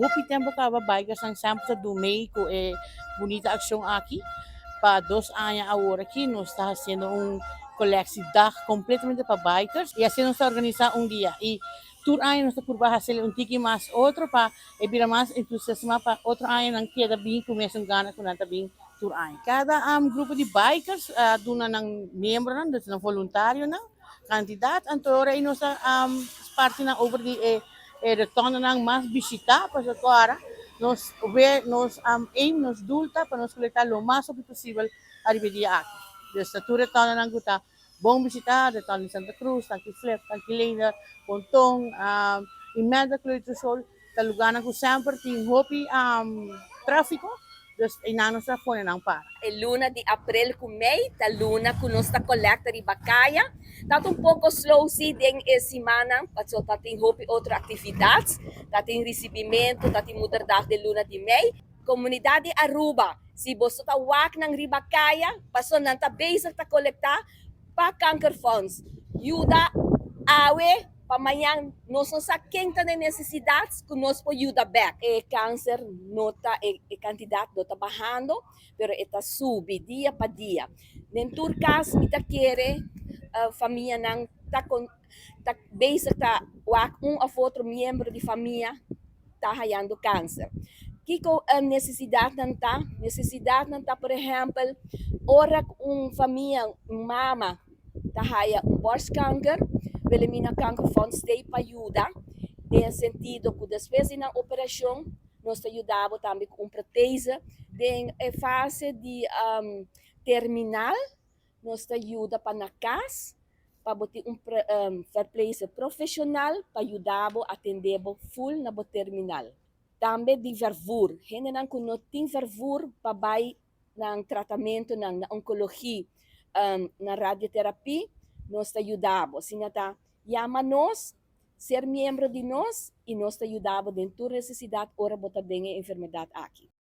Hopi tempo caba bikersnan semper ta dun mee cu e bunita accion aki. Pa 2 aña awor aki nos ta haciendo un collectiedag completamente pa bikers y asina nos ta organisa un dia. Y tur aña nos ta purba haci un tiki mas otro pa e bira mas entusiasma pa otro aña nan keda bin cu mesun gana cu nan ta bin tur aña. Cada grupo di bikers duna nan miembronan, dus nan voluntarionan, cantidad, anto ora nos ta parti nan over di e rotondenan mas bishita, pasobra awor nos we nos aim, nos doel ta pa nos colecta lo mas posibel ariba e dia aki. Dus tur rotondenan cu ta bon bishita, rotonde di Santa Cruz, Tanki Flip, Tanki Leendert, Ponton, Imelda Kleuterschool, ta lugarnan cu semper tin hopi trafico, dus einan nos ta pone nan para. E luna di april cu mei, ta luna cu nos ta colecta riba caya. Ta un poco slow si den e siman, paso ta tin hopi otro actividad, ta tin recibimento, ta tin moederdag den luna di mei. Comunidad di Aruba, si bo ta wak nan riba caya, paso nan ta bezig ta colecta pa Kankerfonds. Yuda awe, pa mañan nos no sa ken ta den necesidad cu nos por yuda back. E cancer no ta, e cantidad no ta bahando, pero e ta subi dia pa dia. Den tur cas mi ta kere famianan ta con ta bezig ta wak un of otro miembro di famia ta hayando cancer. Kiko necesidadnan ta? Necesidadnan ta, por ehempel, ora un famia, un mama, ta haya un borstkanker, Wilhelmina Kankerfonds t'ey pa yuda, den sentido cu despues di e operacion, nos ta yuda tambe cu un protese, den fase di terminal, nos ta yuda pa na cas, pa bo tin un verpleegster profesional pa yuda atende full na bo terminal. Tambe di vervoer. Hendenan cu no tin vervoer pa bay na tratamento na oncologia, na radioterapia, nos ta yuda. Asina ta yama nos, ser miembro di nos y nos ta yuda den tur necesidad ora bo ta den e enfermedad aki.